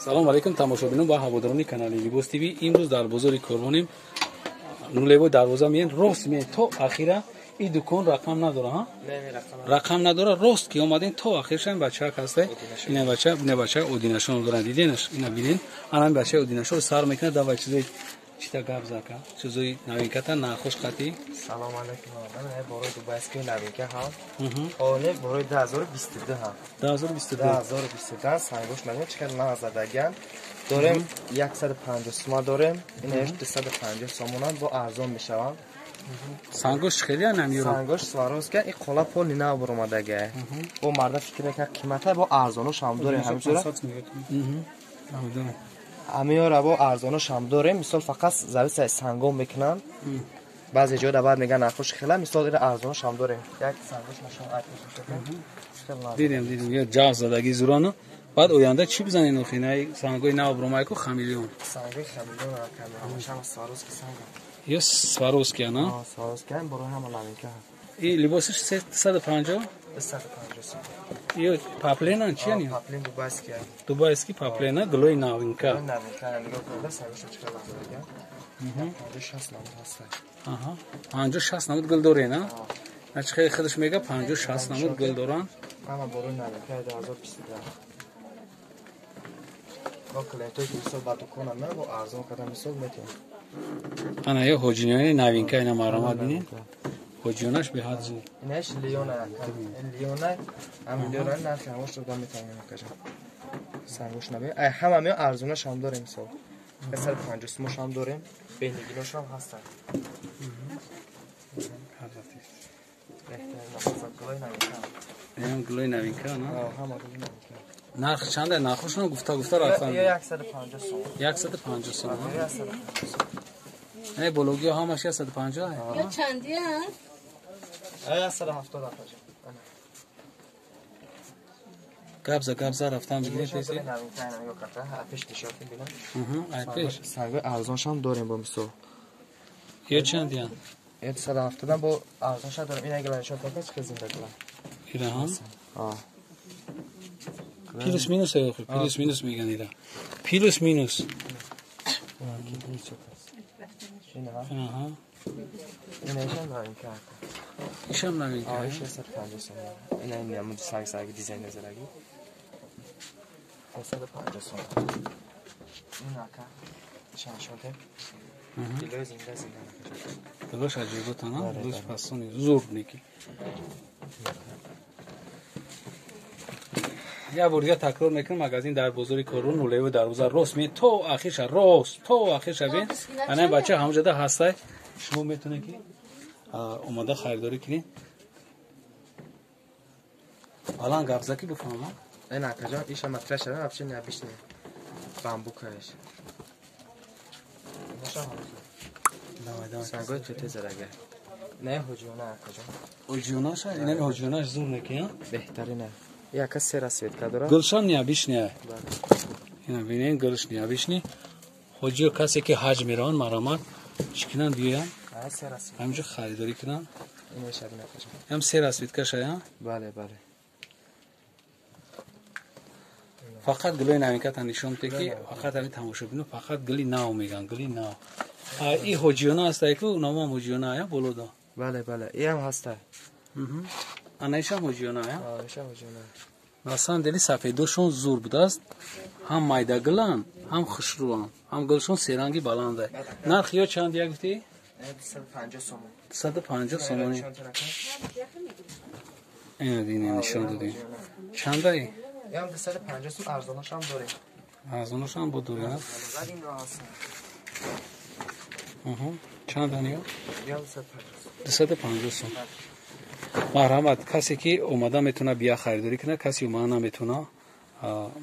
Салом алейкум тамошобинон ва ҳаводорони канали Либос ТВ. Имрӯз дар бозори Корвонем. Нулевой дарвоза меен, рост меен то ахира. И дукон рақам надора, ҳа? Рақам надора, рост ки омадем то ахирша ин бачаак ҳаста. Ина бача, ина бача одинашон доран, диденаш, ина бинен. Ана ин бача одинашон сар мекунад, давай чизои чита гап зака, чизои новинката нахош қати. Салом алейкум, ман борои дубайский новинка ҳам. Оле борои 2022 ҳам. 2022. 2022 сангош ман чикар назадаган. Дорем 150 сума дорем, инаш 250 сомонан бо арзон мешаванд. Сангош хеле намеёрам. Сангош Сваровска и qola пол нав баромадага. Бо марда фикр мекунад қимата бо арзонош ҳам дорем ҳамчура. Амиёра бо арзонош ҳам дорем. Мисол фақат зависа сангон мекунанд. Баъзе ҷо да баъд меган нархош хела, мисол ира арзонош ҳам дорем. Як сангош нашон айт. Дидем, дидем, я ҷав задаги зурану. Баъд оянда чӣ бизанен охи? Най сангои нав баромайку хамелеон. Сангои хамелеон ҳам Сваровски санг. Ё Сваровски, ана? А, Сваровски ҳам барои ҳама новинка. И либосиш 350? 250 сом. Ё паплена чи ани? Паплен дубайский. Дубайский паплена, гулои новинка. Гулои новинка, нигоҳ кунед, сангош чӣ қадар назадага. 56 намуд ҳаст. Аҳа. 56 намуд гул дорен, а? Начи хеле худаш мега 56 намуд гул доран. Ҳама барои новинка 2022. Бо клиентҳое ки мисол ба дуконам меоянд, бо арзон карда мисол метавонем. Ана ё ҳоҷиёни новинка ина маромад бинед. Ҳоҷионаш беҳад зуд. Инаш Леона, Леона, ҳам Леона нархи ҳамаш дода метавонем акаҷон. Сангош набе. Ай ҳама мео арзонаш ҳам дорем мисол. 150 сомош ҳам дорем, бенигинош ҳам ҳастанд. Ин гулои новинка, на? Ҳама гулои новинка. Нарх чанда? Нархошон гуфта гуфта рафтан. 150 сом. 150 сом. Не бологио ҳамаш 150. Ё чанди, а? 170 акаҷон. Габза габза рафтан бигиред теси. Пеш нишон бинам. Ай пеш. Сангои арзонш ҳам дорем бо мисол. Ё чанди? 170 бо арзонш дорем. Ин агар нишон дод, чӣ зинда гулам. Ира ҳам? А. Плюс минус охи, плюс минус меган ира. Плюс минус. Аҳа. Инашам новинка. Ишам новинка. А, иш 150 сом. Ина ин ҳам санг санг дизайн задаги. 150 сом. Ин ака. Ишам шоде. Дилои зинда зинда. Дилош аҷибот ана, дилош фасони зур неки. Я бор дига такрор мекунам, магазин дар бозори Корвон нулевой дарвоза рост ме то ахирша рост, то ахирша бин. Ана бача ҳамҷода ҳастай. Шумо метавонед ки омода харидорӣ кунед. Баланд гап заки бифаҳмам. Ин акаҷон, иша матраш шада, вообще необычный. Бамбукаеш. Давай, давай. Сангои тете зарага. Не ҳуҷуна акаҷон. Ҳуҷунаша, ина ҳуҷунаш зур неки, а? Беҳтарина. Яка сера светка дора. Гулшан необычная. Ина бинен гулш необычный. Ҳоҷиё касе ки ҳаҷ мераванд, марамат чӣ кунанд биёянд? Ҳаминҷо харидорӣ кунанд. Ҳам сера светка шая? Бале, бале. Фақат гулои новинката нишон медиҳед ки фақат ҳамин тамошобино фақат гули нав меган, гули нав. И ҳоҷиёна ҳастай ку, номам ҳоҷиёна ая болода. Бале, бале. И ҳам ҳастай. Ана ишам ҳоҷиёна ая? А, ишам ҳоҷиёна. На самом деле сафедошон зур будааст. Ҳам майдагуланд, ҳам хушрӯанд, ҳам гулшон серанги баланда. Нарх ё чанд як гуфтӣ? 250 сомон. 250 сомонӣ. Ина дина нишон додем. Чандай? Ям 250 сом арзонаш ҳам дорем. Арзонаш ҳам бо дорем. Чанд ё? 250 сом. Марҳамат, касе ки омада метавона бия харидорӣ кунад, касе омада наметавона.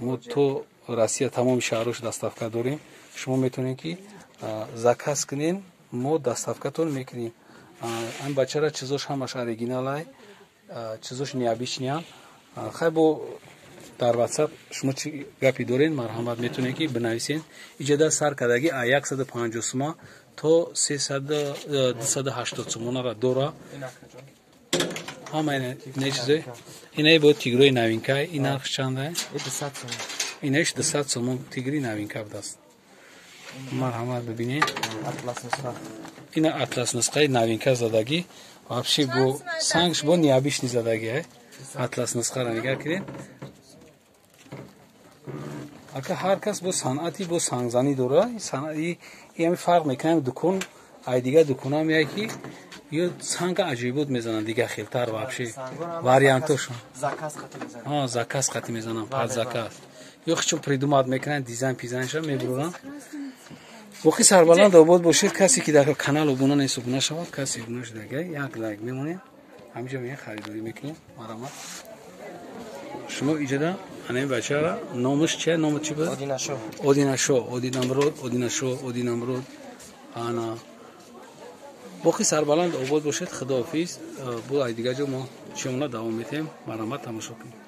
Мо то Россия тамоми шаҳрош доставка дорем. Шумо метавонед ки заказ кунед, мо доставкатон мекунем. Ин бачара чизош ҳамаш оригиналай, чизош необычныян. Хай бо дар WhatsApp шумо чӣ гапи доред, марҳамат метавонед ки бинависед. Иҷода сар кардаги а 150 сума то 280 сомонара дора. Ҳама ина чизое. Инаи бо тигрои новинка, ин нарх чанда? 200 сом. Инаш 200 сомон тигри новинка будааст. Марҳамат, бибинед. Атлас нусха. Ина атлас нусхаи новинка задагӣ. Вообще бо сангш бо необычный задагӣ. Атлас нусхаро нигоҳ кунед. Ака, ҳар кас бо санъати, бо сангзанӣ дора. Санъати ами фарқ мекунам дукон ай дигар дуконам, яй ки ё санга аҷоибот мезананд, дигар хелтар вообще вариантошон. Заказ қати мезананд. Заказ қати мезананд, под заказ. Ё хичон придумать мекунанд, дизайн пизайнша мебуранд. Боқӣ сарбаланд обод бошед. Касе ки дар канал обуна нест, обуна шавад. Касе обуна шудага, як лайк мемонем. Ҳаминҷо меян, харидорӣ мекунем. Марҳамат, шумо иҷода анаин бачара номаш чия? Номат чи буд? Одинашо. Одинашо, Одинамрод, Одинашо, Одинамрод. Ана, боқӣ сарбаланд обод бошед. Худоҳофиз. Бо ай дигар ҷо мо чиёна давом метиҳем. Марҳамат, тамошо кунед.